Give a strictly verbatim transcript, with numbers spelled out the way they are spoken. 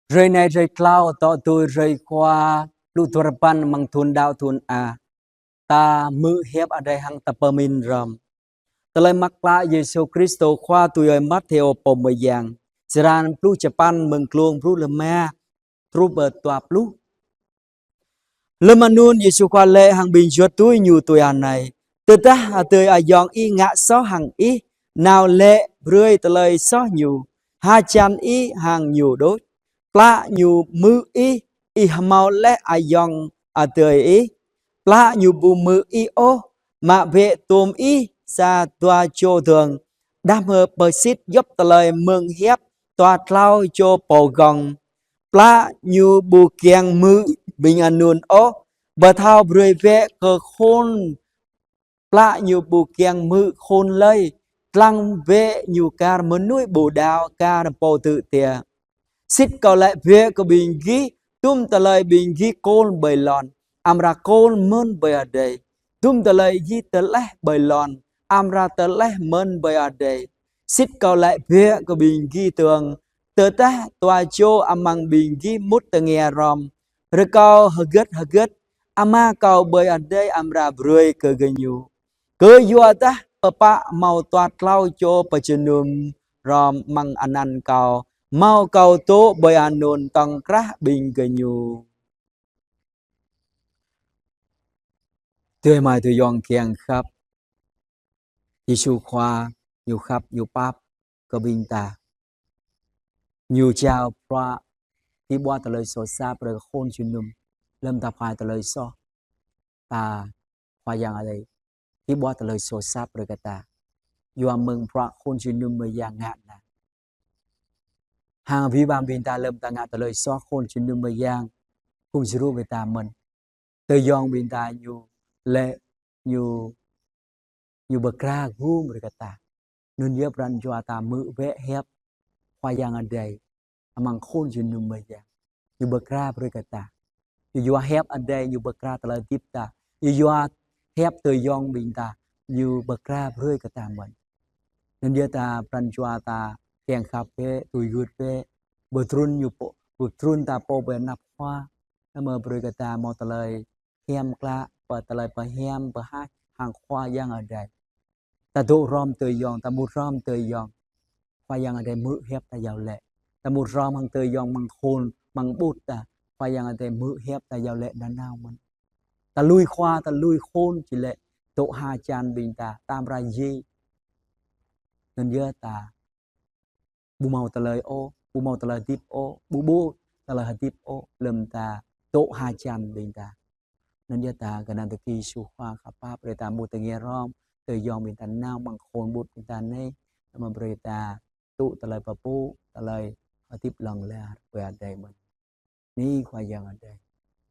Hrơi anai hrơi tlâo tŏ tui hrơi Khua pluh duapăn amăng thun đăo thun A. Ta hmư̆ hiăp Adai hăng ta pơmĭn hrŏm. Tơlơi mơak klă Yêsu Krist Khua tui Ơi Matthêô pô mơyang. Črăn pluh sapăn mơ̆ng klông pluh rơma truh pơ dua pluh. Lơm anŭn Yêsu Khua laĭ hăng ƀing juăt tui Ñu tui anai: Tơdah adơi ayŏng ih ngă soh hăng ih, nao laĭ brơi tơlơi soh ñu hơjăn ih hăng ñu đôč. Plă ñu hmư̆ ih, ih hơmâo laih ayŏng adơi ih. Plă ñu ƀu hmư̆ ih ôh, mă bĕ tôm ih sa dua čô dơ̆ng, đah mơ̆ pơsit djŏp tơlơi mơ̆ng hiăp dua tlâo čô pô gơ̆ng. Plă ñu ƀu kiăng hmư̆ ƀing anŭn ôh, pơthâo brơi bĕ kơ khul. Plă ñu ƀu kiăng hmư̆ khul lơi, lăng bĕ ñu kar mơnuih ƀu đaŏ, kar pô tŭ tiă. Sĭt Kâo laĭ bĕ kơ ƀing gih, tum tơlơi ƀing gih khul ƀơi lŏn, amra khul mơ̆n ƀơi adai. Tum tơlơi gih tơleh ƀơi lŏn, amra tơleh mơ̆n ƀơi adai. Sĭt Kâo laĭ bĕ kơ ƀing gih dơ̆ng, tơdah dua čô amăng ƀing gih mŭt tơngia hrŏm, rơkâo hơgĕt hơgĕt, Ama Kâo ƀơi adai amra brơi kơ gơñu. Kơyua dah pơpă hmâo dua tlâo čô pơjơnum hrŏm amăng anăn Kâo, hmâo Kâo dŏ ƀơi anŭn tŏng krah ƀing gơñu. Adơi amai adơi ayŏng kiăng khăp, Yêsu Khua Ñu khăp, Ñu pap kơ ƀing ta. Ñu jao bruă hơdip ƀuah tơlơi soh sat brơi kơ khul jơnum. Lơm ta phai tơlơi soh, ta Khua Yang Adai hơdip ƀuah tơlơi soh sat brơi kơ ta. Yua mơ̆ng bruă khul jơnum mơyang ngă anai. Hăng abih bang ƀing ta lơm ta ngă tơlơi soh, khul jơnum mơyang kum djru ƀing ta mơ̆n. Tơyŏng ƀing ta ñu lĕ ñu, ñu pơkra gum brơi kơ ta. Anŭn yơh pran jua ta hmư̆ bĕ hiăp Khua Yang Adai amăng khul jơnum mơyang. Ñu pơkra brơi kơ ta. Yua hiăp Adai ñu pơkra tơlơi hơdip ta. Yua hiăp tơyŏng ƀing ta ñu pơkra brơi kơ ta mơ̆n. Anŭn yơh ta pran jua ta kiăng khăp bĕ, tui gưt bĕ, pơtrŭn ñu pô, pơtrŭn ta pô ƀơi anăp Khua. Anŭn mơ̆ brơi kơ ta hmâo tơlơi hiam klă, pơ tơlơi pơhiam pơhaih hăng Khua Yang Adai. Ta dŏ hrŏm tơyŏng, ta mŭt hrŏm tơyŏng, Khua Yang Adai hmư̆ hiăp ta iâu laĭ. Ta mŭt hrŏm hăng tơyŏng amăng khul, amăng ƀut ta, Khua Yang Adai hmư̆ hiăp ta iâu laĭ nanao mơ̆n. Ta lui Khua, ta lui khul či lĕ dŏ hơjăn ƀing ta, ta amra djai. Anŭn yơh ta ƀu hmâo tơlơi ôh, ƀu hmâo tơlơi hơdip ôh, ƀu ƀuh tơlơi hơdip ôh, lơm ta dŏ hơjăn ƀing ta. Anŭn yơh ta kơnang tơ kơ Yêsu Khua khăp pap brơi ta mŭt tơngia hrŏm tơyŏng ƀing ta nao amăng khul ƀut ƀing ta anai, anŭn mơ̆ brơi ta tŭ tơlơi pơpŭ, tơlơi hơdip hlŏng lar ƀơi adai mơ̆n. Bơni Khua Yang Adai.